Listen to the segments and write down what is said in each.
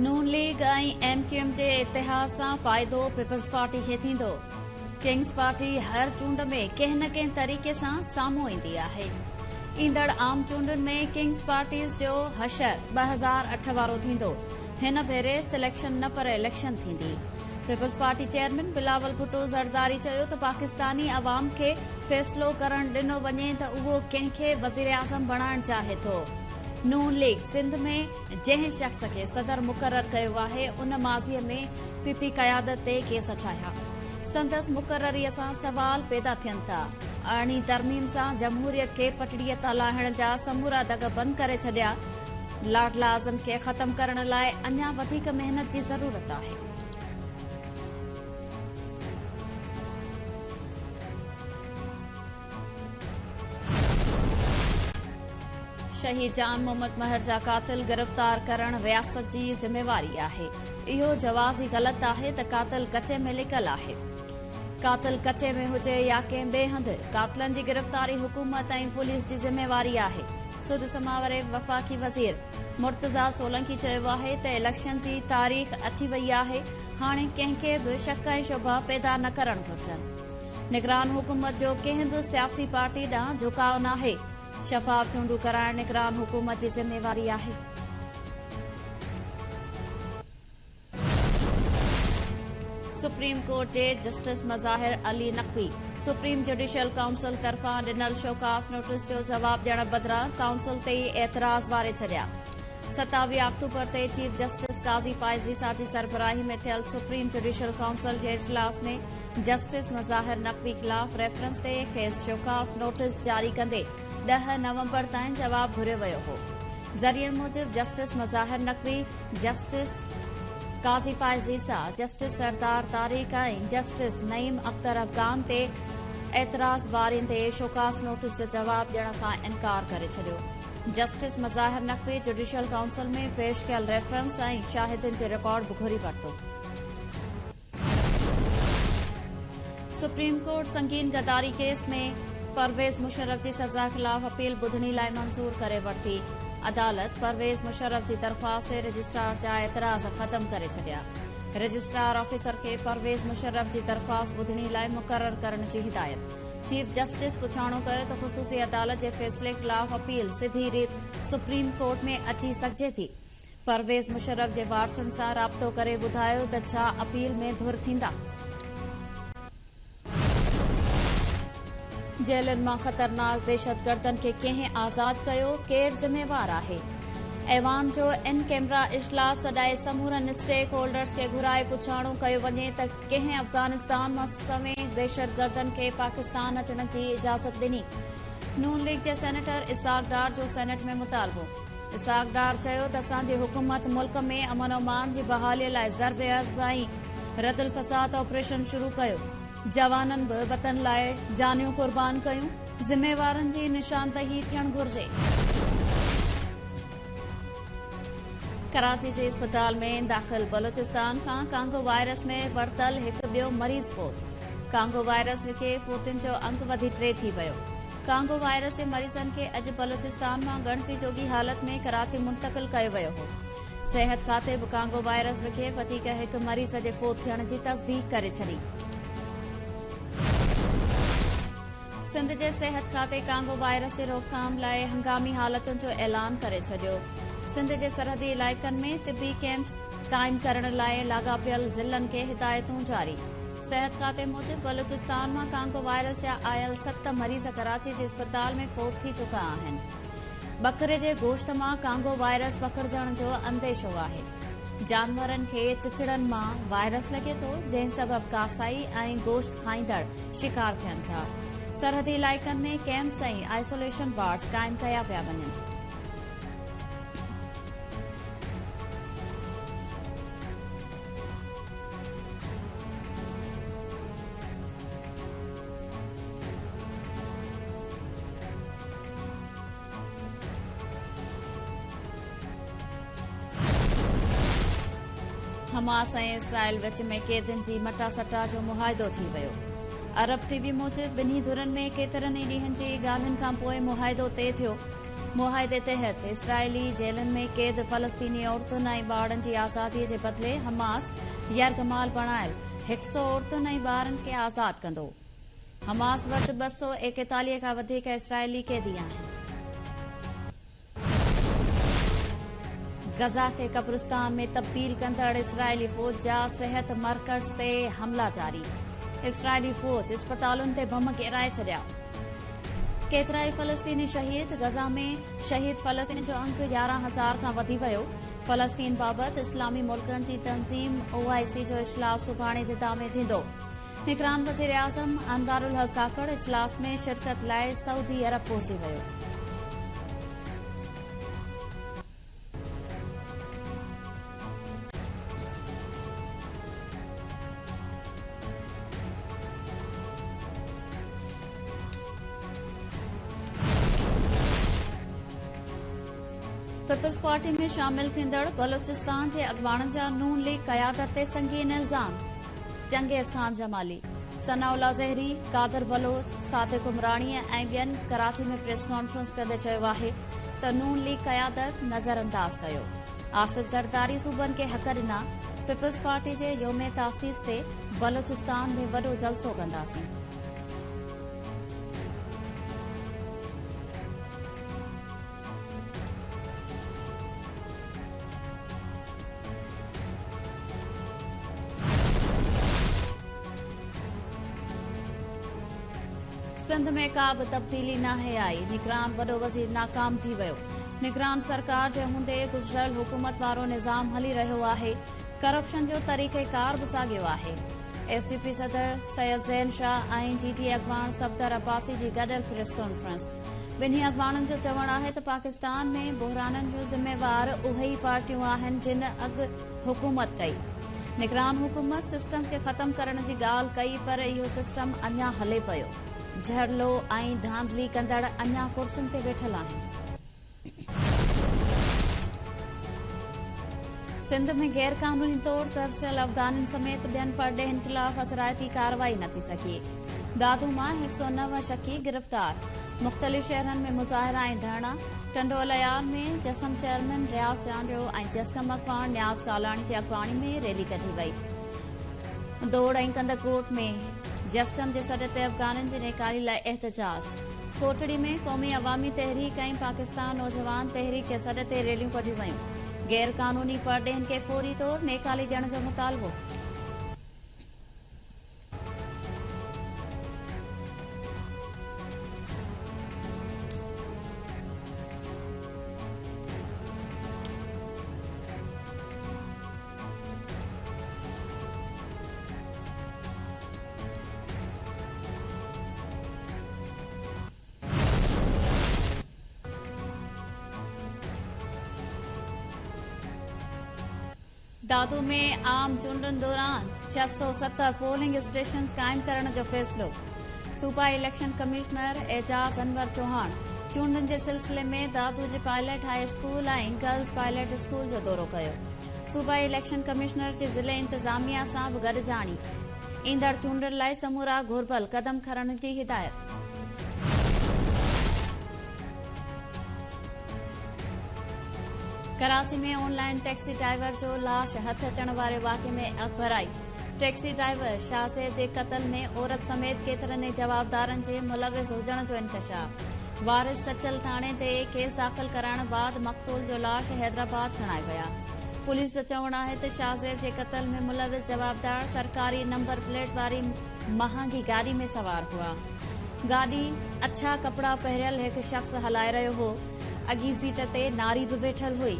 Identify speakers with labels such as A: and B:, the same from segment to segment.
A: نون league ۽ M Q M جي اتحاد سان فائدو پيپلز پارٽي کي ٿيندو. ڪنگز پارٽي هر چونڊ ۾ ڪنهن نه ڪنهن طريقي سان سامهون ايندي آهي. ايندڙ عام چونڊن ۾ ڪنگز پارٽيز جو حشر 2008 وارو ٿيندو. هن ڀيري سليڪشن نه پر اليڪشن ٿيندي. Peoples party chairman Bilawal Bhutto Zardari چيو ته پاڪستاني عوام کي فيصلو ڪرڻ ڏنو وڃي ته اهو ڪنهن کي وزيراعظم بڻائڻ چاهي ٿو. نون ليگ سنڌ ۾ جنهن شخص کي صدر مقرر ڪيو آهي ان ماضي ۾ پي پي قيادت تي ڪيس ٺاهيا. سندس مقرري سان سوال پيدا ٿين ٿا. ارڙهين ترميم سان جمهوريت کي پٽڙي تان لاهڻ جا سمورا دڳ بند ڪري ڇڏيا. لاڊلا ازم کي ختم ڪرڻ لاء اڃا وڌيڪ محنت جي ضرورت آهي. شهيد جان محمد مهر جا قاتل گرفتار ڪرڻ رياست جي ذميواري آهي، اهو جواز ئي غلط آهي ته قاتل ڪچي ۾ لڪل آهي. قاتل ڪچي ۾ هجي يا ڪنهن ٻئي هنڌ، قاتلن جي گرفتاري حڪومت ۽ پوليس جي ذميواري آهي. سڌ سماء واري وفاقي وزير مرتضيٰ سولنگي چيو آهي ته اليڪشن جي تاريخ اچي وئي آهي، هاڻي ڪنهن کي به شڪ ۽ شبها پيدا نه ڪرڻ گهرجن. نگران حڪومت جو ڪنهن به سياسي پارٽي ڏانهن جهڪاء ناهي، شفاف چونڊون ڪرائڻ نگران حڪومت جي ذميواري آهي. سپريم ڪورٽ جي justice Mazahar Ali Naqvi supreme judicial council طرفان ڏنل شوڪاز نوٽيس جو جواب ڏيڻ بدران ڪائونسل تي ئي اعتراض واري ڇڏيا. 27 آڪٽوبر تي چيف جسٽس قاضي فائز عيسيٰ جي سربراهي ۾ ٿيل سپريم جڊيشل ڪائونسل جي اجلاس ۾ جسٽس مظاهر نقوي خلاف ريفرنس تي کيس شوڪاز نوٽيس جاري ڪندي 10 نومبر تائين جواب گهريو ويو هو. ذريعن موجب justice Mazahir Naqvi, justice Qazi Faez Isa, justice Sardar Tariq ۽ justice Naeem Akhtar Afghan تي اعتراض واريندي شوڪاز نوٽيس جو جواب ڏيڻ کان انڪار ڪري ڇڏيو. Justice Mazahir Naqvi judicial council ۾ پيش ڪيل ريفرنس ۽ شاهدين جو رڪارڊ به گهري ورتو. سپريم ڪورٽ سنگين غداري ڪيس ۾ پرويز مشرف جي سزا خلاف اپيل ٻڌڻي لاء منظور ڪري ورتي. عدالت پرويز مشرف جي درخواست تي رجسٽرار جا اعتراض ختم ڪري ڇڏيا. رجسٽرار آفيسر کي پرويز مشرف جي درخواست ٻڌڻي لاء مقرر ڪرڻ جي هدايت. چيف جسٽس پڇاڻو ڪيو ته خصوصي عدالت جي فيصلي خلاف اپيل سڌي ريت سپريم ڪورٽ ۾ اچي سگهجي ٿي. پرويز مشرف جي وارثن سان رابطو ڪري ٻڌايو ته ڇا اپيل ۾ ڌر ٿيندا؟ جيلن مان خطرناڪ دهشتگردن کي ڪنهن آزاد ڪيو، ڪير ذميوار آهي؟ ايوان جو ان ڪيمرا اجلاس سڏائي سمورن اسٽيڪ هولڊرز کي گهرائي پڇاڻو ڪيو وڃي ته ڪنهن افغانستان مان سوين دهشتگردن کي پاڪستان اچڻ جي اجازت ڏني؟ نون ليگ جي سينيٽر اسحاق ڊار جو سينيٽ ۾ مطالبو. اسحاق ڊار چيو ته اسان جي حڪومت ملڪ ۾ امن و امان جي بحالي لاء ضرب عضب ۽ رد الفساد آپريشن شروع ڪيو، جوانن به وطن لاء جانيون قربان ڪيون، ذميوارن جي نشاندهي ٿيڻ گهرجي. ڪراچي جي اسپتال ۾ داخل بلوچستان کان ڪانگو وائرس ۾ ورتل هڪ ٻيو مريض فوت، ڪانگو وائرس وگهي فوتين جو انگ وڌي ٽي ٿي ويو. ڪانگو وائرس جي مريضن کي اڄ بلوچستان مان ڳڻتي جوڳي حالت ۾ ڪراچي منتقل ڪيو ويو هو. صحت کاتي به ڪانگو وائرس وگهي وڌيڪ هڪ مريض جي فوت ٿيڻ جي تصديق ڪري ڇڏي. سنڌ جي صحت کاتي ڪانگو وائرس جي روڪٿام لاء هنگامي حالتن جو اعلان ڪري ڇڏيو. سنڌ جي سرحدي علائقن ۾ طبي ڪئمپس قائم ڪرڻ لاء لاڳاپيل ضلعن کي هدايتون جاري. صحت کاتي موجب بلوچستان مان ڪانگو وائرس جا آيل ست مريض ڪراچي جي اسپتال ۾ فوت ٿي چڪا آهن. ٻڪري جي گوشت مان ڪانگو وائرس پکڙجڻ جو انديشو آهي. جانورن کي چچڙن مان وائرس لڳي ٿو جنهن سبب ڪاسائي ۽ گوشت کائيندڙ شڪار ٿين ٿا. سرحدي علائقن ۾ ڪئمپس ۽ آئسوليشن وارڊز قائم ڪيا پيا وڃن. حماس ۽ اسرائيل وچ ۾ قيدين جي مٽاسٽا جو معاهدو ٿي ويو. عرب ٽي وي موجب ٻنهي ڌرين ۾ ڪيترن ئي ڏينهن جي ڳالهين کانپوء معاهدو طئي ٿيو. معاهدي تحت اسرائيلي جيلن ۾ قيد فلسطيني عورتن ۽ ٻارڙن جي آزادي جي بدلي حماس يرغمال بڻايل هڪ سئو عورتن ۽ ٻارن کي آزاد ڪندو. حماس وٽ 241 کان وڌيڪ اسرائيلي قيدي آهن. غزه کي قبرستان ۾ تبديل ڪندڙ اسرائيلي فوج جا صحت مرڪز تي حملا جاري، اسرائيلي فوج اسپتالن تي بم ڪيرائي ڇڏيا، ڪيترائي فلسطيني شهيد، غزه ۾ شهيد فلسطينين جو انگ 11 هزار کان وڌي ويو، فلسطين بابت اسلامي ملڪن جي تنظيم او آء سي جو اجلاس سڀاڻي جده ۾ ٿيندو، نگران وزيراعظم انوار الحق ڪاڪڙ اجلاس ۾ شرڪت لاء سعودي عرب پهچي ويو. پيپلز پارٽي ۾ شامل ٿيندڙ بلوچستان جي اڳواڻن جا نون ليگ قيادت تي سنگين الزام، چنگيز خان جمالي، ثناء الله زهري، قادر بلوچ، صادق عمراڻي ۽ ٻين ڪراچي ۾ پريس ڪانفرنس ڪندي چيو آهي ته نون ليگ قيادت نظرانداز ڪيو، آصف زرداري صوبن کي حق ڏنا، پيپلز پارٽي جي يوم تاسيس تي بلوچستان ۾ وڏو جلسو ڪنداسين. سنڌ ۾ ڪا به تبديلي ناهي آئي، نگران وڏو وزير ناڪام ٿي ويو، نگران سرڪار جي هوندي گذريل حڪومت وارو نظام هلي رهيو آهي، ڪرپشن جو طريقيڪار به ساڳيو آهي. ايس يو پي صدر سيد زين شاهه ۽ جي ڊي اي اڳواڻ صفدر عباسي جي گڏيل پريس ڪانفرنس، ٻنهي اڳواڻن جو چوڻ آهي ته پاڪستان ۾ بحرانن جون ذميوار اهي ئي پارٽيون آهن جن اڳ حڪومت ڪئي، نگران حڪومت سسٽم کي ختم ڪرڻ جي ڳالهه ڪئي پر اهو سسٽم اڃا هلي پيو، جهرلو ۽ ڌانڌلي ڪندڙ اڃا ڪرسين تي ويٺل آهن. سنڌ ۾ غيرقانوني طور ترسيل افغانين سميت ٻين پرڏيهين خلاف اثرائتي ڪارروائي نه ٿي سگهي، دادو مان 109 شڪي گرفتار، مختلف شهرن ۾ مظاهرا ۽ ڌرڻا، ٽنڊو الهيار ۾ جسم چيئرمين رياض چانڊيو ۽ جسقم اڳواڻ نياز ڪالاڻي جي اڳواڻي ۾ ريلي ڪڍي وئي، دوڙ ۽ ڪنڌڪوٽ ۾ جسقم جي سڏ تي افغانين جي نيڪالي لاء احتجاج. ڪوٽڙي ۾ قومي عوامي تحريڪ ۽ پاڪستان نوجوان تحريڪ جي سڏ تي ريليون ڪڍيون ويون، غير قانوني پرڏيهين کي فوري طور نيڪالي ڏيڻ جو مطالبو. دادو ۾ عام چونڊن دوران 670 پولنگ اسٽيشنز قائم ڪرڻ جو فيصلو، صوبائي اليڪشن ڪمشنر اعجاز انور چوهاڻ چونڊن جي سلسلي ۾ دادو جي pilot high school ۽ girls pilot school جو دورو ڪيو. صوبائي اليڪشن ڪمشنر جي ضلعي انتظاميا سان به گڏجاڻي، ايندڙ چونڊن لاء سمورا گهربل قدم کڻڻ جي هدايت. Karachi ۾ on line taxi driver جو لاش هٿ اچڻ واري واقعي ۾ اڳڀرائي، ٽيڪسي ڊرائيور شاهزيب جي قتل ۾ عورت سميت ڪيترن ئي جوابدارن جي ملوث هجڻ جو انڪشاف، وارث سچل ٿاڻي تي ڪيس داخل ڪرائڻ بعد مقتول جو لاش حيدرآباد کڻائي ويا. پوليس جو چوڻ آهي ته شاهزيب جي قتل ۾ ملوث جوابدار سرڪاري نمبر پليٽ واري مهانگي گاڏي ۾ سوار هئا. گاڏي اڇا ڪپڙا پهريل هڪ شخص هلائي رهيو هو. اڳين سيٽ تي ناري به ويٺل هئي.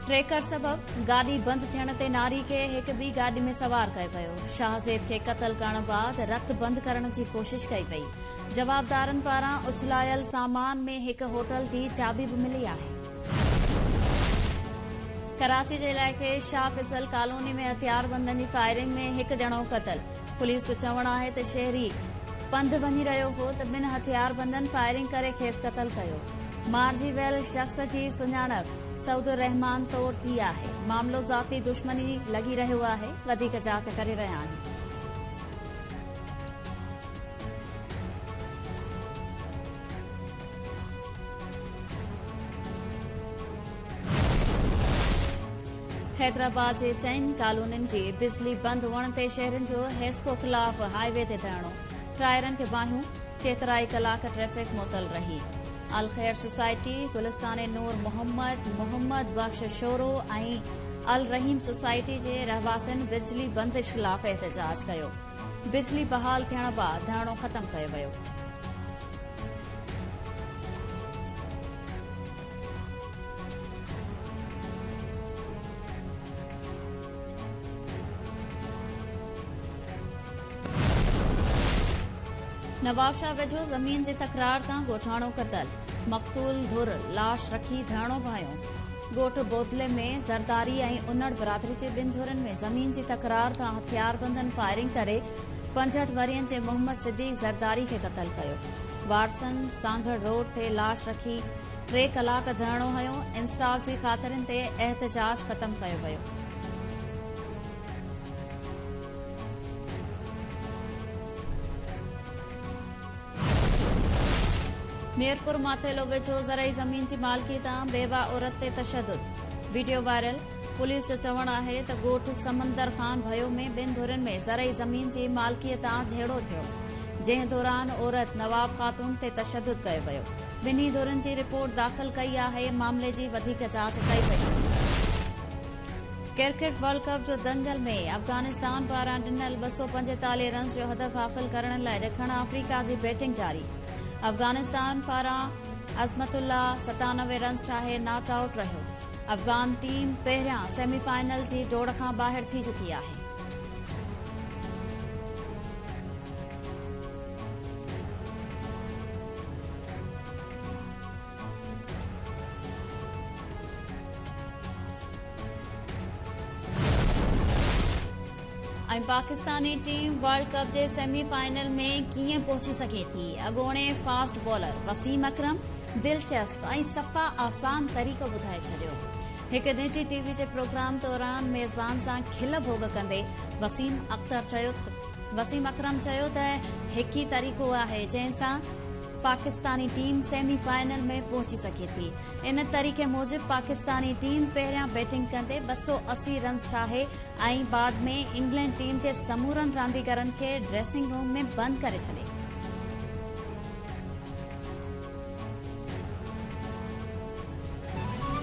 A: ٽريڪر سبب گاڏي بند ٿيڻ تي ناري کي هڪ ٻي گاڏي ۾ سوار ڪيو ويو. شاهزيب کي قتل ڪرڻ بعد رت بند ڪرڻ جي ڪوشش ڪئي وئي. جوابدارن پاران اڇلايل سامان ۾ هڪ هوٽل جي چاٻي به ملي آهي. ڪراچي جي علائقي شاهه فيصل ڪالوني ۾ هٿياربندن جي فائرنگ ۾ هڪ ڄڻو قتل، پوليس جو چوڻ آهي ته شهري پنڌ وڃي رهيو هو ته ٻن هٿياربندن فائرنگ ڪري کيس قتل ڪيو، مارجي ويل شخص جي سڃاڻپ سعود الرحمان طور ٿي آهي، معاملو ذاتي دشمني لڳي رهيو آهي، وڌيڪ جاچ ڪري رهيا آهيون. حيدرآباد جي چئن ڪالونين جي بجلي بند هئڻ تي شهرين جو حيسڪو خلاف هاء وي تي ڌرڻو، ٽائرن کي باهيون، ڪيترائي ڪلاڪ ٽريفڪ معطل رهي. الخير سوسائٽي، گلستان نور محمد، محمد بخش شورو ۽ الرحيم سوسائٽي جي رهواسين بجلي بندش خلاف احتجاج ڪيو. بجلي بحال ٿيڻ بعد ڌرڻو ختم ڪيو ويو. نوابشاهه ويجهو زمين جي تڪرار تان ڳوٺاڻو قتل، مقتول ڌر لاش رکي ڌرڻو هنيو. ڳوٺ بودلي ۾ زرداري ۽ انڙ برادري جي ٻن ڌرين ۾ زمين جي تڪرار تان هٿياربندن فائرنگ ڪري 65 ورهين جي محمد صديق زرداري کي قتل ڪيو. وارثن سانگهڙ روڊ تي لاش رکي 3 ڪلاڪ ڌرڻو هنيو، انصاف جي خاطرين تي احتجاج ختم ڪيو ويو. ميرپور ماٿيلو ويجهو زرعي زمين جي مالڪي تان بيوه عورت تي تشدد، وڊيو وائرل، پوليس جو چوڻ آهي ته ڳوٺ سمندر خان ڀيو ۾ ٻن ڌرين ۾ زرعي زمين جي مالڪي تان جهيڙو ٿيو، جنهن دوران عورت نواب خاتون تي تشدد ڪيو ويو، ٻنهي ڌرين جي رپورٽ داخل ڪئي آهي، معاملي جي وڌيڪ جاچ ڪئي پئي وڃي. ڪرڪيٽ ورلڊ ڪپ جو دنگل ۾ افغانستان پاران ڏنل 245 رنز جو هدف حاصل ڪرڻ لاء ڏکڻ آفريڪا جي بيٽنگ جاري، افغانستان پاران عظمت الله 97 رنز ٺاهي not out رهيو، افغان ٽيم پهريان سيمي فائنل جي ڊوڙ کان ٻاهر ٿي چڪي آهي. ۽ پاڪستاني ٽيم ورلڊ ڪپ جي سيمي فائنل ۾ ڪيئن پهچي سگهي ٿي؟ اڳوڻي فاسٽ بالر وسيم اڪرم دلچسپ ۽ صفا آسان طريقو ٻڌائي ڇڏيو. هڪ نجي ٽي وي جي پروگرام دوران ميزبان سان کل ڀوڳ ڪندي وسيم اختر چيو وسيم اڪرم چيو ته هڪ ئي طريقو آهي جنهن سان پاڪستاني ٽيم سيمي فائنل ۾ پهچي سگهي ٿي. ان طريقي موجب پاڪستاني ٽيم پهريان بيٽنگ ڪندي 280 رنز ٺاهي ۽ بعد ۾ انگلينڊ ٽيم جي سمورن رانديگرن کي ڊريسنگ روم ۾ بند ڪري ڇڏي.